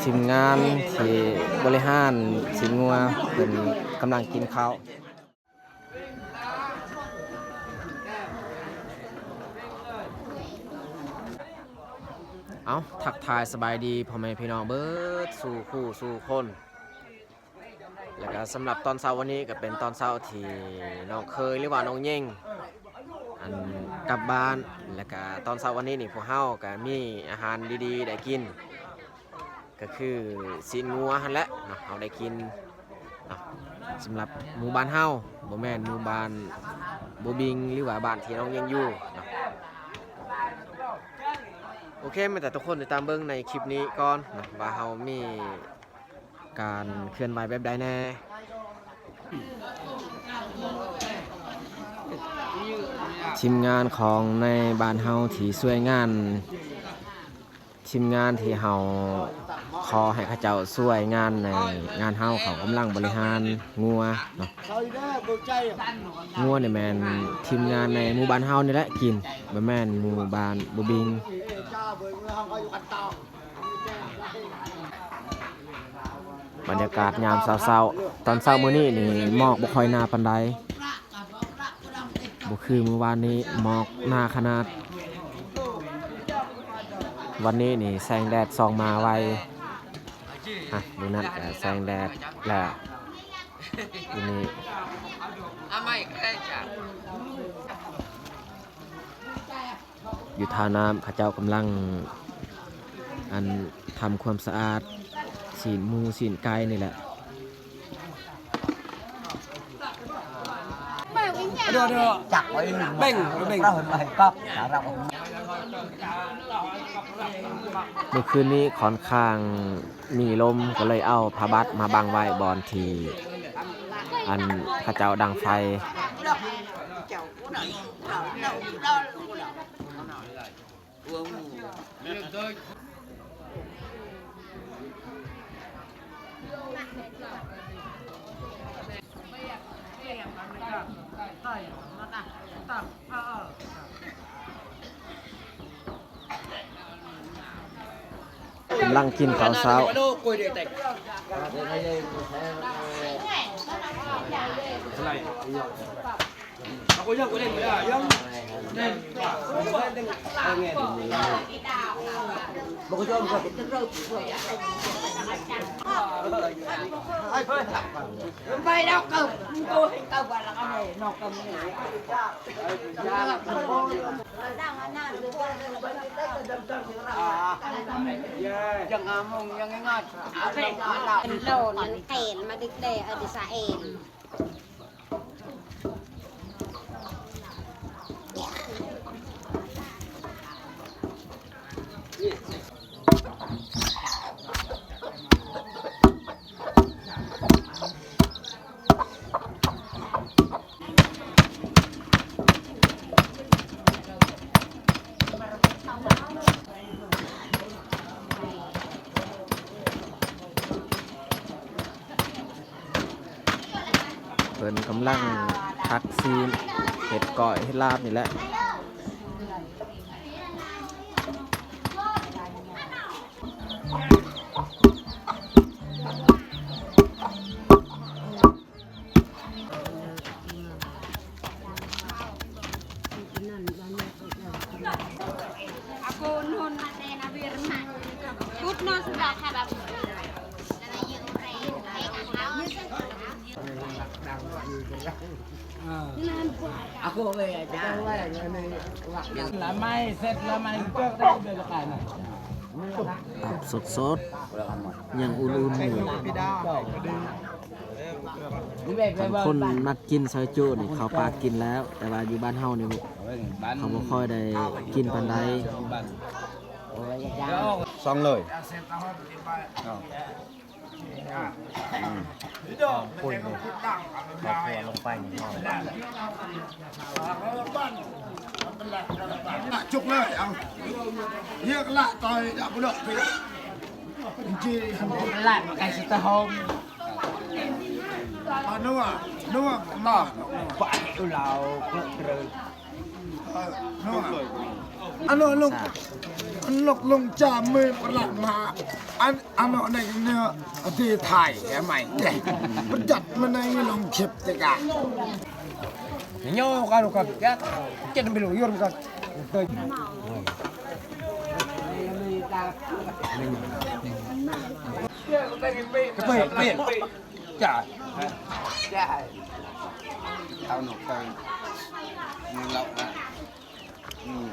ທີມງານທີ່ບໍລິຫານຊີ້ນງົວເພິ່ນກຳລັງກິນເຂົ້າ. ເອົ້າ ທັກທາຍສະບາຍດີພໍ່ແມ່ພີ່ນ້ອງເບິດສູ່ຄູ່ສູ່ຄົນ. ແລ້ວກະສຳລັບຕອນເຊົ້າວັນນີ້ກະເປັນຕອນເຊົ້າທີ່ນ້ອງເຂີຍ ຫຼືວ່ານ້ອງເຢງ ອັນ ກັບບ້ານ. ແລ້ວກະຕອນເຊົ້າວັນນີ້ນີ້ ພວກເຮົາກະມີອາຫານດີໆໄດ້ກິນ ກະຄືຊີ້ນງົວຫັ້ນແຫຼະເນາະ ເຮົາໄດ້ກິນເນາະ. ສຳລັບໝູ່ບ້ານເຮົາ ບໍ່ແມ່ນໝູ່ບ້ານບົວບິງ ຫຼືວ່າບ້ານທີ່ນ້ອງເຢງຢູ່ເນາະ. ໂອເຄ ແມ່ນແຕ່ທຸກຄົນຕິດຕາມເບິ່ງໃນຄລິບນີ້ກ່ອນເນາະ ວ່າເຮົາມີ ການເຄື່ອນໄຫວແບບໃດແດ່? ທີມງານຂອງໃນບ້ານເຮົາທີ່ຊ່ວຍງານ ທີມງານທີ່ເຮົາຂໍໃຫ້ເຂົາເຈົ້າຊ່ວຍງານໃນງານເຮົາ ເຂົາກຳລັງບໍລິຫານງົວເນາະ. ງົວນີ້ແມ່ນທີມງານໃນໝູ່ບ້ານເຮົານີ້ແຫຼະກິນ ບໍ່ແມ່ນໝູ່ບ້ານບົວບິງ. ບັນຍາກາດຍາມເຊົ້າໆ ຕອນເຊົ້າມື້ນີ້ນີ້ໝອກບໍ່ຄ່ອຍໜາປານໃດ ບໍ່ຄືມື້ວານນີ້ໝອກໜາຂະໜາດ. ວັນນີ້ນີ້ແສງແດດສ່ອງມາໄວ ອ່ະ ມື້ນັ້ນກະແສງແດດແລ້ວ ມື້ນີ້ ຢູ່ທ່ານ້ຳ ເຂົາເຈົ້າກຳລັງ ອັນ ທຳຄວາມສະອາດຊີ້ນໝູຊີ້ນໄກ່ນີ້ແຫຼະ. ເມື່ອຄືນນີ້ຂ້ອນຂ້າງມີລົມ ກໍເລີຍເອົາຜ້າບັດມາບັງໄວ້ບ່ອນທີ່ ອັນ ເຂົາເຈົ້າດັງໄຟ. ກຳລັງກິນເຂົ້າເຊົ້າ. ເພິ່ນກຳລັງຫັກຊີ້ນ ເຮັດກ້ອຍ ເຮັດລາບນີ້ແຫຼະ. ຕັບສົດໆ ຍັງອຸ່ນໆຢູ່. ຄັນຄົນມັກກິນຊອຍຈຸນີ້ ເຂົ້າປາກກິນແລ້ວ, ແຕ່ວ່າຢູ່ບ້ານເຮົານີ້ ເຂົາບໍ່ຄ່ອຍໄດ້ກິນປານໃດ. ສັ່ງເລີຍ. ອືມ ຫອມປຸ້ຍເລີຍ ເຂົ້າຂົ້ວລົງໄປນີ້ ຫອມ. ຈຸກເລີຍ ເອົາ ຮຽກລະຕ່ອຍດາກບຸດອກ ຈີລະມາໄກສະຕະໂຮມ. Anu, anu, anu. Ba, ulau, kle, kle. Anu, anu, anu, anu, lung, anu, lung, jam, me, perak, ma. An, anu, anu, anu, di Thai, ya, mai, deh. Pedat, mana, ini, lung, chip, tega. Nyo, kalau kau, ya, kita belum, yur, kan. Kepai, kepai. ຈ້າ ເອົານົກເຕີນ ເງິນເລົ່ານະ ອືມ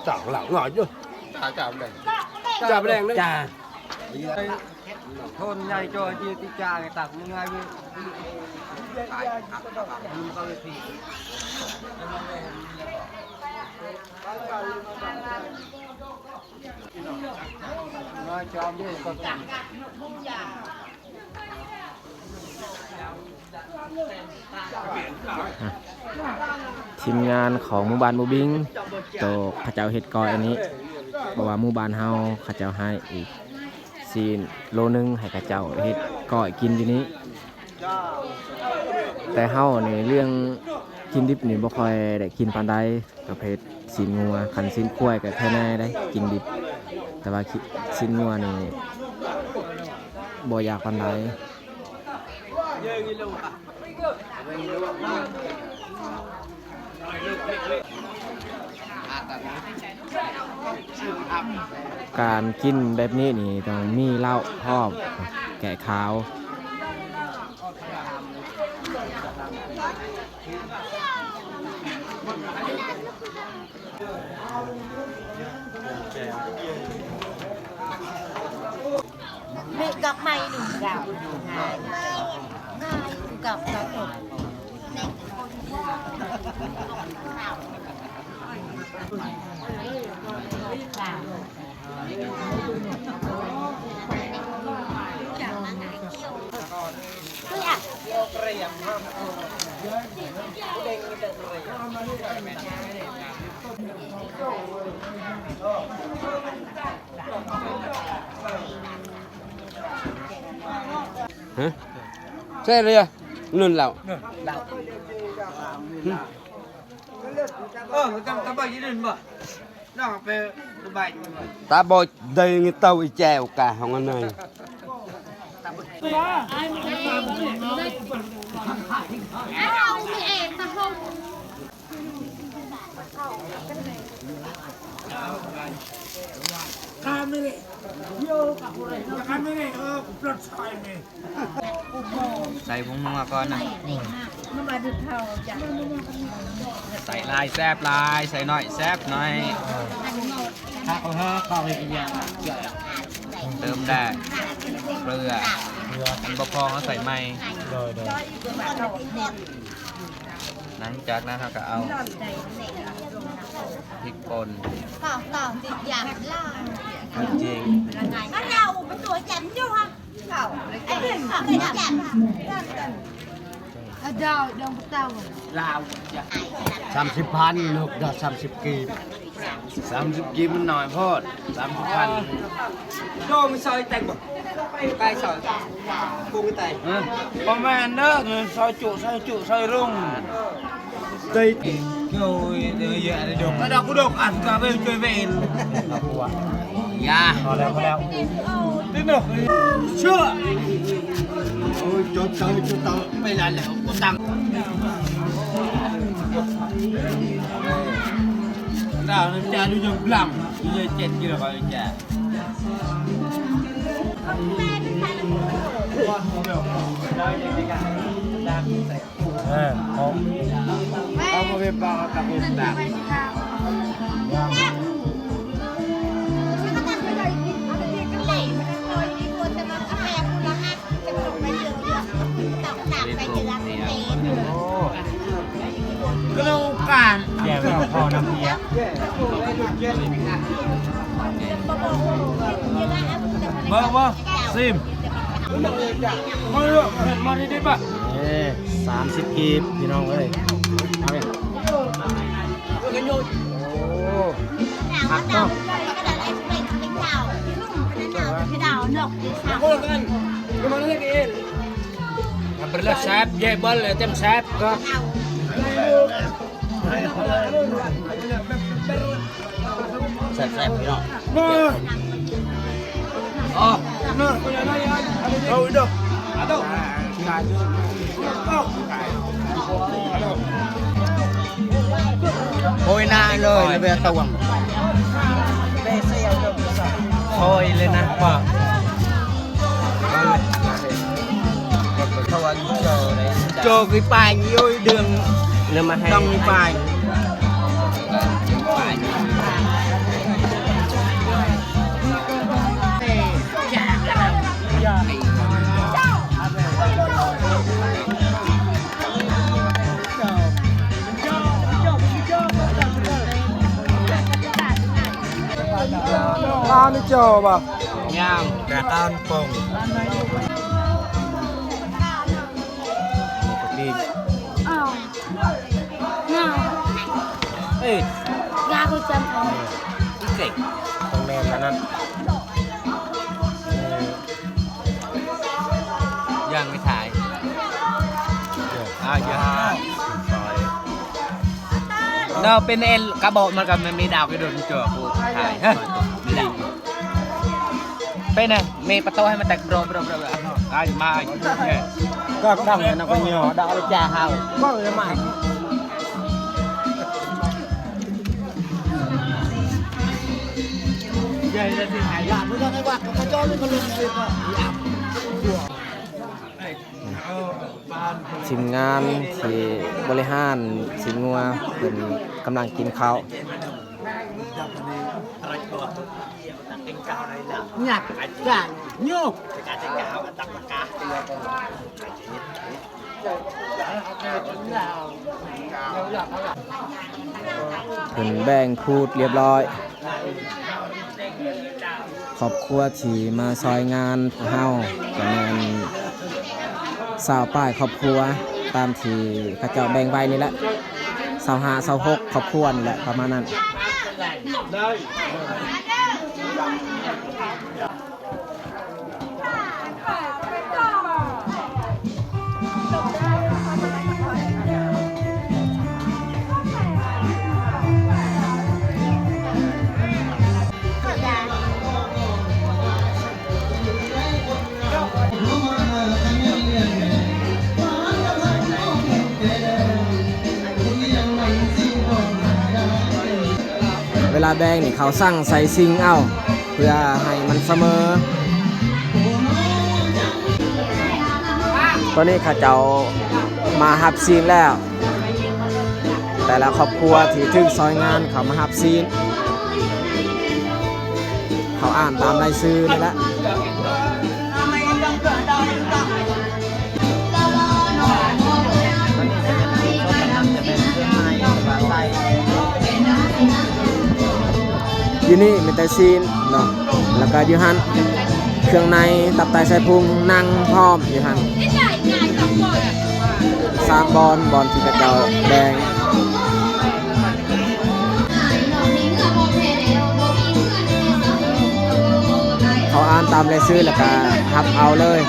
ຈ້າ ເລົ່າໜ້ອຍຢູ່ ຈ້າ ຈ້າ ແດງ ຈ້າ ແດງເດີ ຈ້າ ໂທນໃຫຍ່ຈໍ ຈີຕິຈາ ຕັກເມືອຢູ່ ທີມງານຂອງໝູ່ບ້ານບູບິງ ໂຕເຂົາເຈົ້າເຮັດກ້ອຍອັນນີ້ ເພາະວ່າໝູ່ບ້ານເຮົາເຂົາເຈົ້າໃຫ້ອີກຊີ້ນໂລໜຶ່ງ ໃຫ້ເຂົາເຈົ້າເຮັດກ້ອຍກິນຢູ່ນີ້. ແຕ່ເຮົານີ້ເລື່ອງກິນດິບນີ້ບໍ່ຄ່ອຍໄດ້ກິນປານໃດ ປະເພດຊີ້ນງົວ ຄັນຊີ້ນຄວາຍກໍແຄ່ແນ່ໄດ໋ກິນດິບ ແຕ່ວ່າຊີ້ນງົວນີ້ບໍ່ຢາກປານໃດ. ການກິນແບບນີ້ນີ້ຕ້ອງມີເຫຼົ້າພ້ອມແກ້ຄາວ. ເມກກັບໄມ້ໜຶ່ງດາວ ກັບກັບ ຮະ ໃຊ່ເລີຍ ນັ້ນແລ້ວ ເອີ ຕາ ຕາ ຕາບໍ່ໄດ້ເງິນເຕົ້າອີແຈວກະ ເຮົາອັນນັ້ນ ໃສ່ຜົງນົວກ່ອນນະ ໃສ່ຫຼາຍແຊບຫຼາຍ ໃສ່ໜ້ອຍແຊບໜ້ອຍ ເຕີມແດ່ເກືອ ມັນບໍ່ພໍເຮົາໃສ່ໃໝ່ ໂດຍ ໂດຍ. ຫຼັງຈາກນັ້ນເຮົາກໍເອົາພິກປົ່ນ ກໍ ກໍຕິດຢາງລາວ ຈິງ ລະໄງ ລາວເປັນຕົວຈັນຢູ່ຫັ້ນ ເຂົາ ເປັນຕົວຈັນ ລາວ ສາມສິບພັນ ນົກດາວ ສາມສິບກີບ. ສາມສິບກີບມັນໜ້ອຍໂພດ ສາມສິບພັນ ໂດມຊອຍແຕງບໍ່ ໄກ່ຊອຍ ກຸ້ງແຕງ ຮະ ບໍ່ແມ່ນເດີ ຊອຍຈຸ ຊອຍຈຸ ຊອຍລຸງ ໄດ້ ໂອ້ຍ ເດີ ເຍອະເດີ ກະດອກກຸດົກ ອັນກະເວນ ຊ່ວຍເວນ ຢ່າ ພໍແລ້ວ ພໍແລ້ວ ຕິດເດີ ເຊື່ອ ໂອ້ຍ ຈົບເຕີ ຈົບເຕີ ໄປລະແລ້ວ ບໍ່ຕັງ ດາວຈາດູຍັງບລັງ ເຈັດກິໂລກຣາມ ເອີ ຂອງ ເອົາມາເປັນປາກະພົງດາ ໂອ້ ກະໂລການ ແກ່ວ ພໍນຳເບຍ ເບິ່ງ ເບິ່ງ ຊີມ ມາເດີ ມາດີໆ ປະ ເອີ ສາມສິບກີບ ພີ່ນ້ອງເອີຍ ເອົາເລີຍ ໂອ້ ຄັກເນາະ ໂອ້ຍ ເປັນເຈົ້າ ເປັນເຈົ້າ ເປັນເຈົ້າ ເປັນເຈົ້າ ເປັນເຈົ້າ ເປັນເຈົ້າ ເປັນເຈົ້າ ເປັນເຈົ້າ ເປັນເຈົ້າ ເປັນເຈົ້າ ເປັນເຈົ້າ ເປັນເຈົ້າ ເປັນເຈົ້າ Berlah sap, jebol tem sap ka. ແຊບໆ ພີ່ນ້ອງ. ມາ ອໍ ມາ ເອົາອີກເດີ ເອົາ ໂອ້ຍ ໜ້າເລີຍ ເວຕະວັງ ໂອ້ຍເລີຍນະ ເຈົ້າຄືປາຍໂອ້ຍ ເດືອງ ເລີຍມາໃຫ້ ຕ້ອງມີປາຍ. ລາວນີ້ເຈົ້າບໍ່? ຍ່າງ ກະຕານປ່ອງ ນີ້ກະປີກ ອ້າວ ງາ ເອີຍ ງາຄືຈຳເອົາ ເກັ່ງ ຕ້ອງແມ່ນອັນນັ້ນ ເອີ ຍ່າງໄປຖ່າຍ ເອີ ອ້າວ ຢ່າ ເນາະ ເປັນເອລກະບອກມັນກະມີດາວກະໂດດຈົວກະຖ່າຍ ເຮີ ໄປນະ ແມ່ປະໂຕໃຫ້ມັນແຕກບຣອບຣອບຣອບ ອ້າຍມາ ກະດັງນະກະຍໍດາວຈາເຮົາ ເວົ້າລະມາ ທີມງານທີ່ບໍລິຫານສີງົວເພິ່ນກຳລັງກິນເຂົ້າ. ເພິ່ນແບ່ງພູດລຽບລ້ອຍ. ຄອບຄົວທີ່ມາຊ່ອຍງານພວກເຮົາກະແມ່ນຊາວປາຍຄອບຄົວ ຕາມທີ່ເຂົາເຈົ້າແບ່ງໄວ້ນີ້ແຫຼະ ຊາວຫ້າ ຊາວຫົກຄອບຄົວນີ້ແຫຼະ ປະມານນັ້ນ. ເວລາແບ່ງນີ້ ເຂົາຊັ່ງໃສ່ຊິງເອົາ ເພື່ອໃຫ້ມັນສະເໝີ. ຕອນນີ້ເຂົາເຈົ້າມາຮັບຊີນແລ້ວ ແຕ່ລະຄອບຄົວທີ່ຖືກຊ່ອຍງານເຂົ້າມາຮັບຊີນ ເຂົາອ່ານຕາມລາຍຊື່ນີ້ແຫຼະ. ຢູ່ນີ້ມີແຕ່ຊີ້ນເນາະ ແລ້ວກະຢູ່ຫັ້ນ ເຄື່ອງໃນ ຕັບ ໄຕ ໄສ້ ພຸງ ໜັງ ພ້ອມຢູ່ຫັ້ນ ສາມບ່ອນ ບ່ອນທີ່ເຂົາເຈົ້າແບ່ງ. ເຂົາອ່ານຕາມລາຍຊື່ແລ້ວກະຮັບເອົາເລີຍ.